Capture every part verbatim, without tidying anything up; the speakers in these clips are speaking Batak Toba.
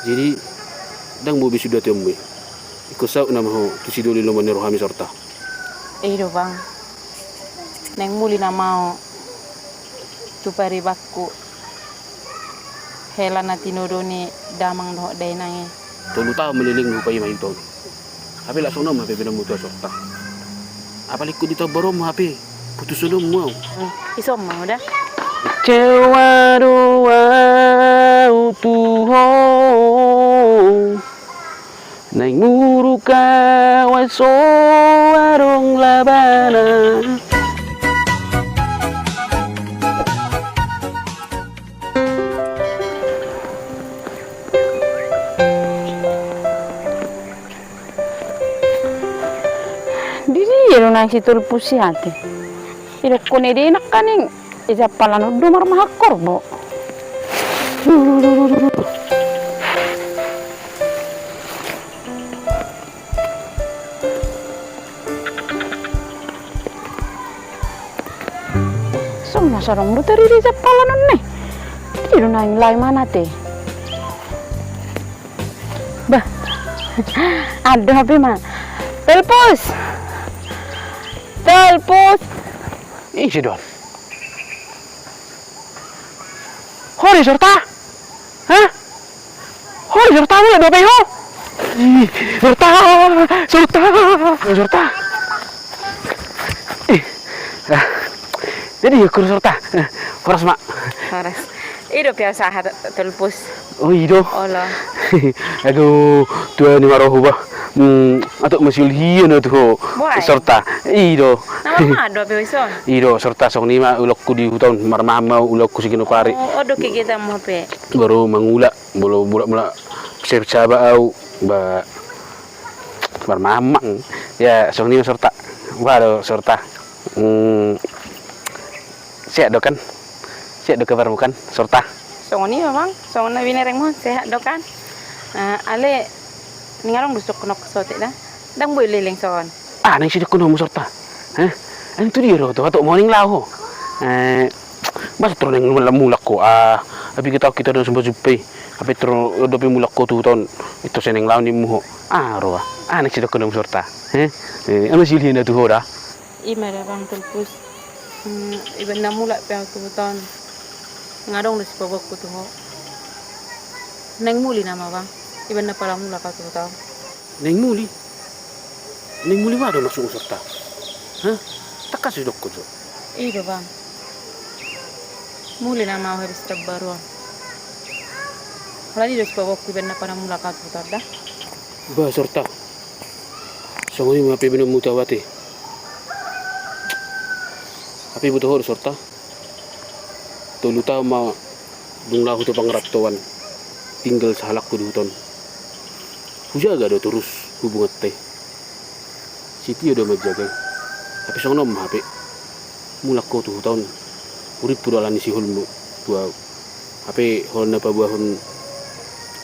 Jadi, ndang boi be suda tu amu i. Ingkon saut nama ho tu si doli lomo ni rohami, Sorta. I do, Bang. Naeng muli nama ho tu paribanku hela na tinodo ni damang dohot dainang i. Tolu taon ma leleng hupaima i tu ahu. Hape laos songon on ma hape baenonmu tu ahu, Sorta. Apala ingkon di taon baru on ma hape putushononmu ahu. Hmm, ison ma, udah. Kecewa do ahu tu ho. Naeng muruk ahu, so adong labana. Di dia do naeng si Tolpus i ate? Idokkon i do nangkaning, i sampalan on do marmahan horbo. Songon na so adong do tarida i sampalan on ne. Dia do naeng lae manat i. Bah. Adong hape ma. Tolpus. Tolpus. Ise do on? Ho do i, Sorta? Hah? Ho do i, Sorta, mulak do hape ho? Ih, Sorta, Sorta, Sorta. Ih, ah. Jadi, ya, kur Sorta. Eh, horas ma. Horas. I do pe au sahat, Tolpus. Oh, i do. Olo. Aduh, tua ni ma roha, bah. Hmm, atok masihol hian au tu ho. Boha i? Sorta. I do. Na marmahan do hape ho ison? I do, Sorta, songon i ma ulaonku di huta on, marmahan ma ulaonku siginok ari. Oh, adong kegiatanmu hape? Baru mangula, molo mulak-mulak siap saba au, ba, marmahan ma. Ya, songon i ma, Sorta. Boha do, Sorta? Hmm, sehat do kan? Sehat do kabarmu kan, Sorta? Songon i ma, Bang, songon na binerengmu, sehat do kan? Eh, ale, ninga adong do sohot, sohot da. Ndang boi leleng songon. Ah, naeng sidokkon hamu, Sorta. Hah? Aeng tu dia ro tu, atok ma ho naeng laho. Eh, masa tro naeng mulak ho, ah, hape kita, kita do sumba jupe. Hape tro dope mulak ho tu huta on, ito sai naeng laho nimmu ho. Ah, ro ah. Ah, naeng sidokkon hamu, Sorta. Hah? Eh, ama silhina tu ho da. I ma da, Bang Tolpus. Hmm, ibaen na mulak pe au tu huta on, nga adong do sipaboaonku tu ho. Naeng muli nama, Bang, ibaen na pola mulak au tu huta on. Naeng muli? Naeng muli boha do maksudmu, Sorta? Hah? Tangkas didokkon jo. I do, Bang. Muli nama au habis taon baru on. Holan i do sipaboaonku ibaen na pola mulak au tu huta on da. Bah, Sorta. Songon i ma hape baenonmu tu ahu ate. Hape boto ho do, Sorta. Tolu taon ma dung laho tu pangarantoan, tinggal sahalakku di huta on. Hujaga do torus hubunganta i. Setia do manjaga i. Hape songon on ma hape. Mulak ho tu huta on. Hurimpu do ala ni siholmu tu ahu. Hape holan na paboahon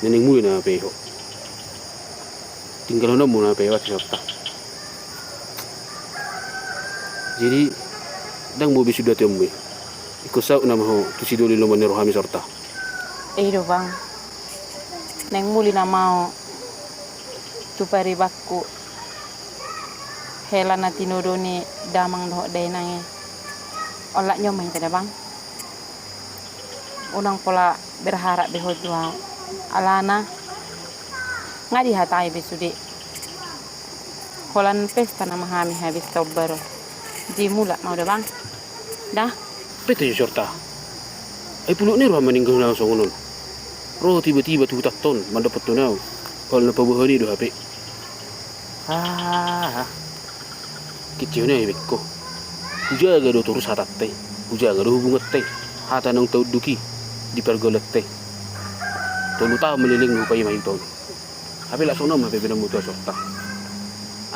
na naeng muli nama hape ho. Tinggalhononmu nama hape ho ate, Sorta. Jadi, ndang boi be suda tu amu i. Ingkon saut nama ho tu si doli lomo ni rohami, Sorta. I do, Bang. Naeng muli nama au tu paribanku hela na tinodo ni damang dohot dainang i. Olat ni on ma hita da, Bang. Unang pola berharap be ho tu ahu. Alana nga dihatai be sude. Holan pesta nama hami habis taon baru. Jadi mulak ma au da, Bang. Da. Peta jo, Sorta. Ai puluk ni roha maninggalhon ahu songon on. Ro tiba-tiba tu hutanta on mandapothon ahu. Holan na paboahon i do hape. Ah, kecehon ahu ibaen ho. Hujaga do torus hatanta i. Hujaga do hubunganta i. Hata naung taunduk i di pargaulanta i. Tolu taon ma leleng hupaima i tu ahu. Hape laos songon on ma hape baenonmu tu ahu, Sorta.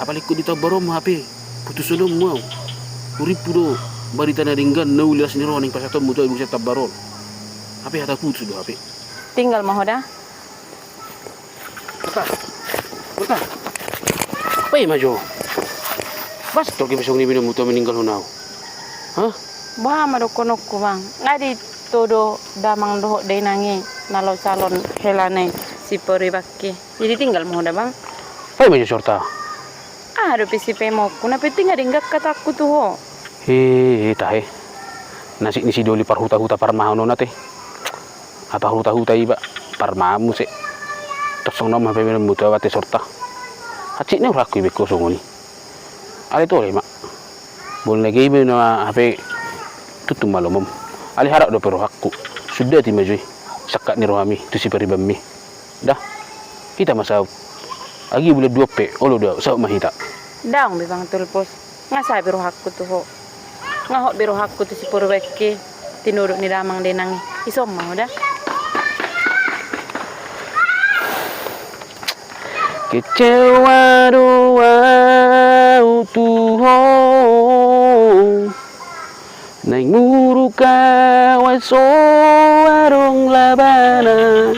Apala ingkon di taon baru on ma hape putushononmu ahu. Hurimpu do barita na denggan, na uli, las ni roha naeng pasahatonmu tu ahu di bagasan taon baru on. Hape hata putus do hape. Tinggal ma ho da. Sorta. Sorta. Paima jo. Boasa tolhas songon i baenonmu tu ahu maninggalhon ahu? Hah? Boha ma dohononku, Bang? Nga ditodo damang dohot dainang i na laho calon helana i. Si Puribakki. Jadi tinggal ma ho da, Bang. Paima jo, Sorta. Aha dope sipaimaonku, na penting adong hatangku tu ho. He, tahe. Nasib ni si Doli parhutahuta parmahanna, te. Apa hutahuta iba parmahan muse. Tosong nama pe mena mutu awate, Sorta. Hansit ni rohangku iba ingkon songon i. Alai tole ma. Molo na gabe na hape, tutu ma lomom. Alai harap dope rohangku. Sundati ma jo i sangkap ni rohami tu si Paribanmi. Da. Hita ma saut. Agi bulan dua pe, olo do au, saut ma hita. Daong be, Bang Tulpus. Nga saut be rohangku tu ho. Nga hot be rohangku tu si Puribakki, tinodong ni damang dainang i. Ison ma ho da. Kecewa do au tu ho. Naeng muruk au, ai so adong labana.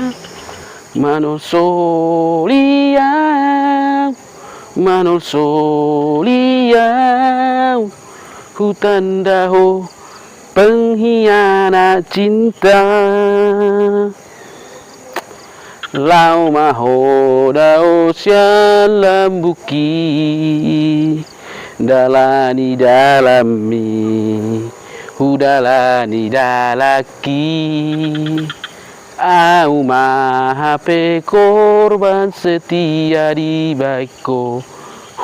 Manolsoli au, manolsoli au. Hutanda ho pengkhianat cinta. Laho ma ho da ho sian lambungki, dalani dalanmi, hudalani dalanki. Au ma hape korban setia dibahen ho,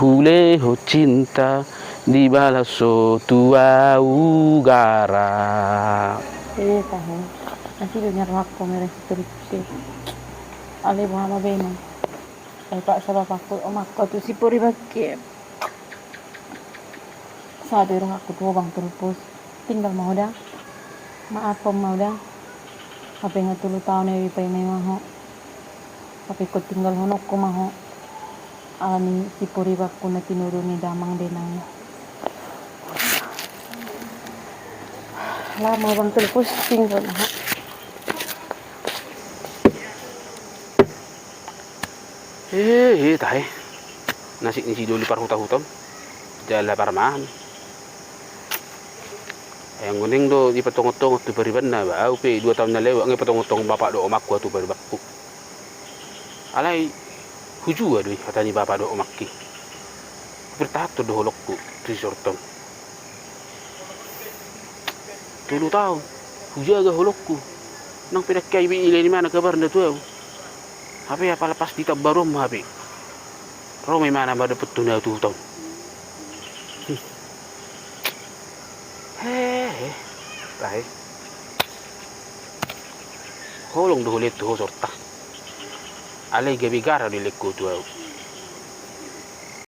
hulehon cinta dibalas ho tu au garam. Eh, tahe. Asi do nian rohangku mere si Tulpus i. Alai boha ma baenon. Ai paksa bapakku, omakku tu si Puribakki. Saut be rohangku tu ho, Bang Tulpus. Tinggal ma ho da. Maafhon ma ho da. Hape nga tolu taon au dipaimaima ho. Hape ingkon tinggalhononku ma ho. Alani si Puribakku na tinodong ni damang dainang i. Laho ma ho, Bang Tulpus, tinggal ma ho. Eh, eh, tahe. Nasib ni si Doli parhutahuta on. Jala parmahan. Ai anggo naeng do dipatongon-tongon tu paribanna, ba au pe dua taon na lewat nga dipatongon-tongon bapak dohot omakku au tu paribakku. Alai hujua do i hata ni bapak dohot omakki. Hupertahanhon do holongku tu si Sorta on. Tolu taon hujaga holongku. Nang pe ndang hea be ilean imana kabarna tu au. Hape apala pas di taon baru on ma hape ro ma imana mandapothon au tu huta on. Hehe. Tahe. Holong do hulean tu ho, Sorta. Alai gabe gara do dilehon ho tu au.